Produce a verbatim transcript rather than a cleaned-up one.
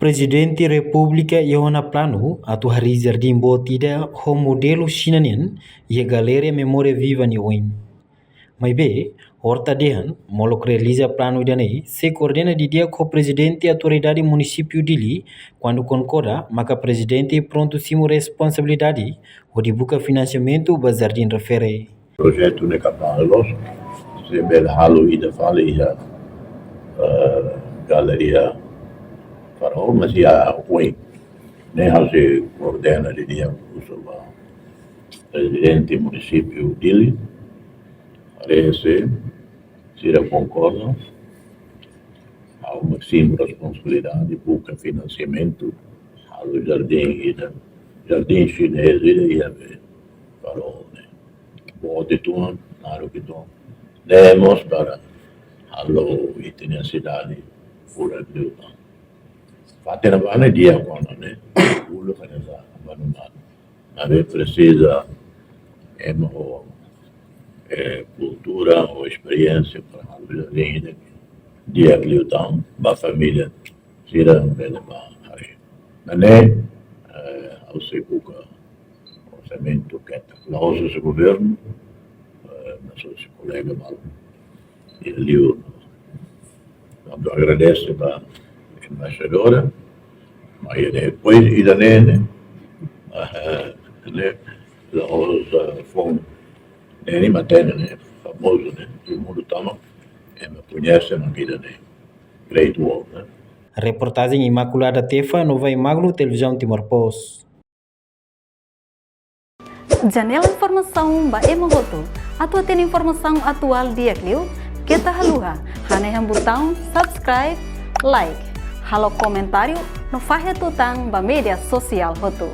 Prezidente Repúblika iha ona planu atu harii jardín boot ida ho modelu Xina nian iha Galeria Memória Viva nia oin. Maibé, Horta dehan, molok realiza planu ida-ne'e sei koordena didi'ak ho Prezidente Autoridade Munisípiu Dili, kuandu konkorda maka Prezidente prontu simu responsabilidade hodi buka finansiamentu ba jardín refere. Projetu ne'e kapás loos, sei bele halo ida fali iha, eh, Galeria Faraó, mas iha oin. Ne'e ha'u sei koordena didi'ak husu ba Prezidente Munisípiu Dili, haree se sira konkorda, ha'u mak simu responsabilidade, buka finansiamentu, halo jardín ida, jardín xinés ida iha be Faraó ne'e. Boot uitoan, naruk uitoan. Ne'e mós para halo ita-nia sidade furak liután. Fatin ne'ebá ne'e di'ak ona ne'e, uluk hanesan abandonadu. Maibé presiza ema ho, eh, kultura ho esperiénsia para halo jardín ida di'ak liután ba família sira bele bá haree. Nune'e, eh, ha'u sei buka orsamentu ketak. La'ós husi governu, eh, mas husi kolega balu. I liu, ha'u agradese ba embaixadora, mas depois ida-ne'e, eh, ne'e, la'ós, eh, foun, ne'e nia matenek ne'e, famozu ne'e, iha mundu tomak, ema koñese mak ida-ne'e Great Wall, ne'e. Reportajen Imaculada Tefa, Nova Imaglu, Televizaun Timor Post. Janela informasaun ba ema hotu. Atu hatene informasaun atuál di'ak liu, keta haluha hanehan butaun subscribe, like, halo komentáriu no fahe tutan ba média sosiál hotu.